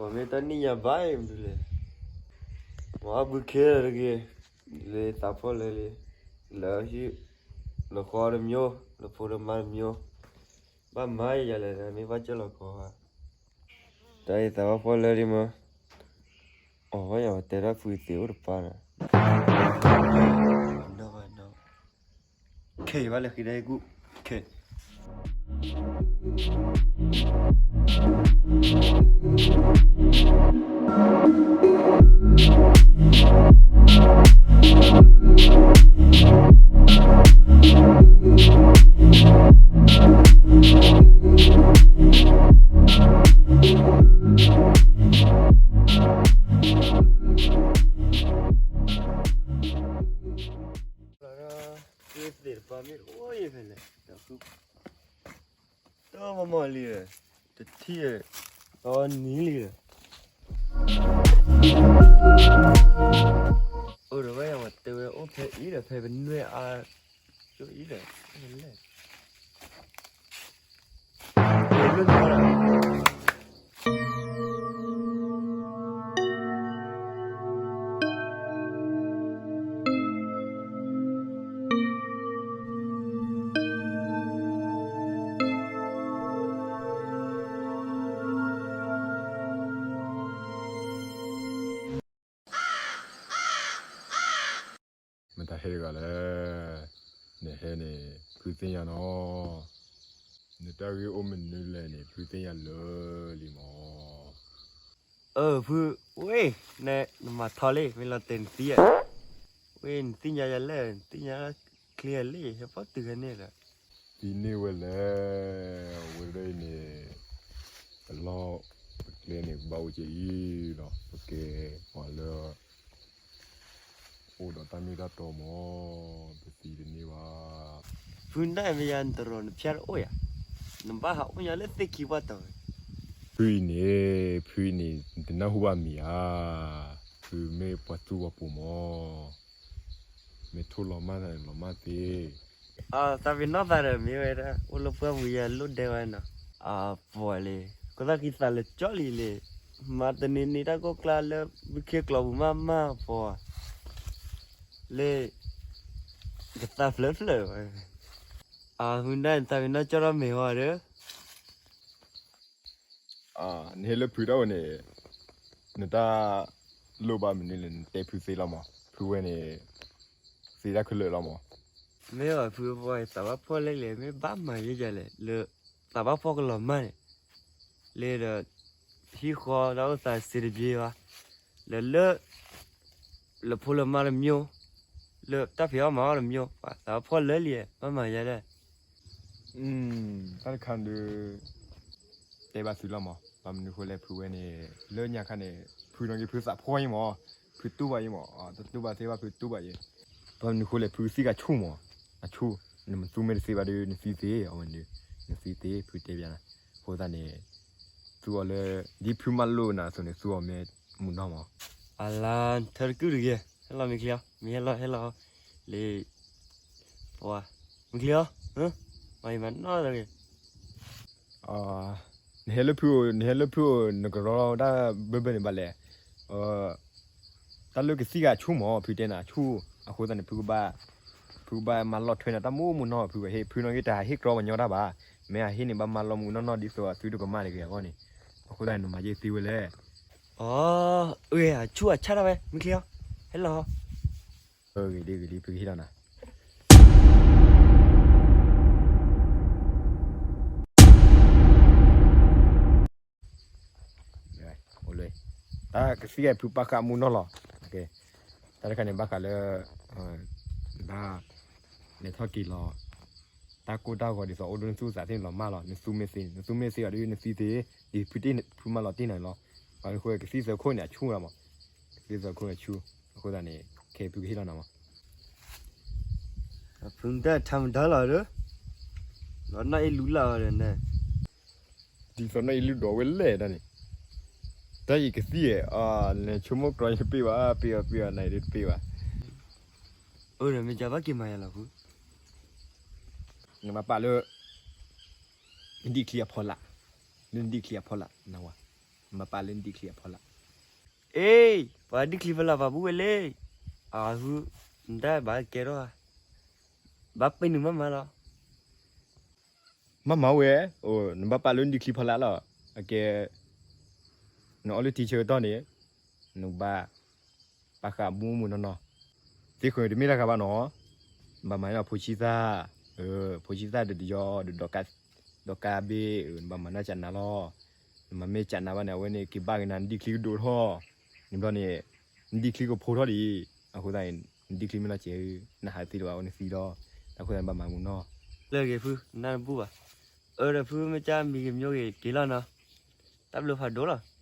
မ့ၢ်တၢ်နံၣ်ညါဘၣ်အံၤမနုၤလဲၣ်, မ့ၢ်အဘုခ့လၢတဂ့ၤ, လၢသးဖှီၣ်လၢလံ, လၢဟံၣ်, လၢဃီတမျိုး, လၢဖိတမါတမျိုး, ဘၣ်မၤယၤလဲၣ် မ့ၢ်ဘၣ်ကၢၢ်လီၤကီၢ်ဧါ, တၢ်အံၤသးဘၣ်ဖှီၣ်လၢလံမ့ၢ်, အီၣ်ဝဲယၤဝဲတဲဒၣ်ဖုသ့အိၣ်တပၤဒီး, နီၢ်ဘၣ်နီၢ် ခဲအံၤဘၣ်လဲၤဃ့ဒၣ်ဟ့ၣ်ကူၣ်, ခဲ လီၤဒီး, သ့ၣ်တပၤမ့ၢ်အိၣ်ယဲဖဲလဲၣ်, ဒီးဃု, တမီၢ်မီၢ်လံ, တထံၣ်, တနံၤလံဒီး, အိၣ်ဒီးဝဲယၤဝဲတဲဝဲအိၣ်ဖဲအံၤဒီး ဖဲပနွဲၣ်အါ, ကၠိအံၤဒီး, လဲၣ် မတၤဟဲတဂၤလဲၣ်, နဟဲန့ၣ် ဖုသ့ၣ်ညါနီၤ, နတၢ်ဂ့ၢ်အိၣ်မနုၤလဲၣ်န့ၣ် ဖုသ့ၣ်ညါလၢာ်လံမး. အၢ ဖု, ဝ့ၢ်, နမၤထီလံ မ့ၢ်လီၤတဲာ်နသံဧါ, ဝ့ၢ် နသ့ၣ်ညါယၤလဲၣ်, နသ့ၣ်ညါချ့လံ ဟဲဖီၣ်တုၤခဲန့ၣ်ဒီး, သံန့ၢ်ဝဲလဲၣ်, အဝဲဒၣ်အံၤန့ၣ်, ပလီၢ်, ပကျဲန့ၣ် ကဘၣ်အိၣ်က့ၤအံၤလီၤ, ပကဲပှၤလၢ အိၣ်ဒီးတၢ်မ့ၢ်တၢ်တီမး, ပသံတန့ၢ်ဘၣ်. ဖုနၢ်မ့ၢ်ယၤ နတရီၤနဖၠၣ်တအိၣ်ယၤ, နဘၣ်ဟးအိၣ်ညါလၢသ့ၣ်ခံပှၢ်တီၤဝဲ. ဖုအံၤန့ၣ်, ဖုအံၤန့ၣ် နတနၢ်ဟူဘၣ်မံၤဧါ, ဖုမ့ၢ်ပှၤသူပှၤပိာ်မး, မ့ၢ်ထိၣ်လီၤမၢ်သးန့ၣ်လီၤမၢ်သ့. အသးပ့ၤနီၣ်သးဒီးမ့ၢ်ဝဲဒၣ် အိၣ်လၢပှၢ်ပူၤယဲလိၣ်ဒဲဝဲနီၤ, အပှၤလံ, ကသၣ်ခံသးလၢကၠီလံလံ, မၤတနံၤနံၤတၢ်ကိၢ်ကျါလၢ ဘုခ့ကျိာ်ပူၤမးမးပှၤ လၢ ကသးဖျၢၣ်ဖျၢၣ်ဝဲ, အမုၢ်နၤ နသးပ့ၤနီၣ်ကၠီထီၣ်မ့ၢ်ဝဲဒီး, နဟဲလၢဖုတၢ်အိၣ်န့ၣ်, နတၢ်လိၣ်ဘၣ်မနုၤလဲၣ် နတဲဖုသ့လီၤမး, ဖုဝဲန့ၣ် သ့တၢ်ခဲလၢာ်လီၤမး. မ့ၢ်ဘၣ်ဖုပှၤသးဘၣ်ဖှီၣ်လဲၣ်လဲၣ် မ့ၢ်ဘၣ်မၤယဲယဲလဲၣ် လၢသးဘၣ်ဖှီၣ်ကလီၤမၢ်န့ၣ်, လၢဒီး ဟံၣ်ဃီတၢ်အိၣ်သးစ့တဘ့ၣ်ဘၣ်, လၢလၢ လၢဖိလၢမါတမျိုး, လၢတၢ်ဖံးအီၣ်မၤအီၣ်တမျိုး, ပှၤသးဘၣ်ဖှီၣ်လၢလံ ဘၣ်မၤယဲလဲၣ်. တၢ်တခါဒုး တဲဘၣ်သုလီၤမး, ဘၣ်မနုၤဃိလဲၣ် ဖုဝဲန့ၣ် လၢညါခါန့ၣ် ဖုနီၣ်ဂံၢ်ဖုသးဖှီၣ်အံၤမး, ဖုတူၢ်ဘၣ်အံၤမး, တတူၢ်ဘၣ်သ့ဘၣ် ဖုတူၢ်ဘၣ်အံၤ, ဘၣ်မနုၤဃိလဲၣ် ဖုသံၣ်ကဆူၣ်မး, အဆူၣ်, နမသူမ့ၢ်တသ့ဘၣ်ဒီး နသံသ့, အဝဲန့ၣ်, နသံသ့ ဖုတဲဘၣ်နၤ, အဃိသတးန့ၣ် သူအီၤလၢ ဒ်ဖုမၤလိာ်နၤအသိးန့ၣ် သူအီၤမ့ၢ်မုၢ်နီၢ်မး. အလါ ထၢတကုၢ်တဂ့ၤ, ဟဲလီၤမ့ၢ်ချ့အီၤ, မ့ၢ်ဟဲလီၤဟဲလီၤ, လံ ပှၤ, မ့ၢ်ချ့အီၤ, မၤအံၤမၤနီၢ်တဂ့ၤ. နဟဲလၢဖုအိၣ် နဟဲလၢဖုအိၣ် နကရီတၢ်ဘၢဘၢန့ၣ်ဘၣ်လဲၣ်, တၢ်လၢကသံၣ်ဂၤဆူၣ်မး ဖုတဲနၤဆူၣ်, အဃိသတးန့ၣ် ဖုကဘၣ်, ဖုကဘၣ်မၤလီၤထွဲနၤတၢ်မူမူနီၢ် ဖုကဟ့ၣ် ဖုနီၣ်ဂံၢ်တဟ့ၣ်ကြီပှၤညီတၢ်ဘၣ်, မ့ၢ်အဟ့ၣ်န့ၣ် ဘၣ်မၤလီၤမူနီၢ်နီၢ်ဒ်သိးအသုတကမၣ်တဂ့ၤအဂီၢ်န့ၣ်, အဃိသတးန့ၣ် နမၤယဲၢ်သ့ဝဲလဲၣ်. အၢ အဆူၣ်အဆၣ်ထီၣ်ဝဲ မ့ၢ်ချ့အီၤ, ဟဲလီၤ. ဂ့ၤလံ ဂ့ၤလံ ဖုကဟ့ၣ်လီၤနၤ. တၢ်ကသံၣ်ဂၤဖုပာ်ဃာ်မူနီၢ်လီၤ. တၢ်တခါန့ၣ်ဘၣ်ဃးလၢ ဘၣ် လဲၤထီၣ်က့ၤလီၤ တၢ်ကိၢ်တၢ်ဂီၤဒ်သိးအိၣ်ဒီးနသူၣ်သးသ့ၣ်န့ၣ်လီၤမၢ်လီၤ. နသူမ့ၢ်သ့န့ၣ် နသူမ့ၢ်သ့ဘၣ်ဒီး နသံသ့, ဒ်ဖုမၤလီၤတ့ၢ်နၤန့ၣ်လီၤ. ဘၣ်မနုၤဃိ ကသံၣ်သၢခိၣ်န့ၣ်အဆူၣ်လီၤမး, ကသံၣ်သၢခိၣ်န့ၣ်အဆူၣ်, အဃိသတးန့ၣ် ခဲအံၤဖုကဟ့ၣ်လီၤနၤမး. ဖုတၢ်ထါမတၤလီၤဒီး လီၤနီၢ်အ့ၣ်လူလၢ်အီၤဒီးန့ၣ် ဒ်သိးနီၢ်အ့ၣ်လူဒီးဝဲလဲၣ်ဒၣ်န့ၣ်, တၢ်အံၤကသံၣ်ဧါ, နဆိကမိၣ်ကြီယတပ့ၢ်ဘၣ်, ပ့ၢ်အီၤပ့ၢ်အီၤ နအံၤဒုးတပ့ၢ်ဘၣ်. အၢ ဒီးမ့ၢ်ကဘၣ်က့ၤမၤယၤလီၤဖု, နမၤပာ်လၢ နဒံၣ်ချံအဖီလာ်, လၢနဒံၣ်ချံအဖီလာ် နဝၤ, နဘၣ်ပာ်လၢနဒံၣ်ချံအဖီလာ်. အ့, ပှၤဒံၣ်ချံဖီလာ် ပှၤဘူၣ်ဝဲလဲၣ်. အၢ, နတၢ်ဘၣ်ကဲထီၣ်ဧါ. ဘၣ်ပ့ၤနုာ်မးမးလီၤ. မးမးဝဲ, နဘၣ်ပာ်လၢနဒံၣ်ချံဖီလာ်လီၤ. အကဲ နအီၣ်လၢထံဆၢကတီၢ်န့ၣ် နကဘၣ်ပာ်ဃာ်မူမူနီၢ်နီၢ်. သ့ၣ်ဃၢၤတမ့ၢ်တၢ်ဂၤဘၣ်နီၤ. နဘၣ်မၤန့ၢ်ဖိဆံသၣ်, ဖိဆံသၣ်ဒီးတယီဒီး ဒီးကါဘ့ၣ်, နဘၣ်မၤန့ၢ်ကနးလီၤ. နမၤမ့ၢ်ကနးဘၣ်န့ၣ် အဝဲန့ၣ်က့ၤဘၣ်က့ၤနၤ နဒံၣ်ချံကဒိၣ်ထီၣ်. နဘျီန့ၣ် နဒံၣ်ချံကဖိထီၣ်ဒံး. အဃိသတးန့ၣ် နဒံၣ်ချံမ့ၢ်လီၤစဲး, နဟးသံလၢၤဘၣ် အဝဲန့ၣ်သံလီၤ. အဃိသတးန့ၣ် ဘၣ်မၤမူနီၢ်. လၢဂ့ၤဖု, နနၢ်တဘူၣ်ဘၣ်. အၢ ဒီးဖုမ့ၢ်ကမံၤဂ့ၤမံၤဂ့ၤက့ၤလီၤနီၤ. တၢ်ဘျုးဖးဒိၣ်လီၤ.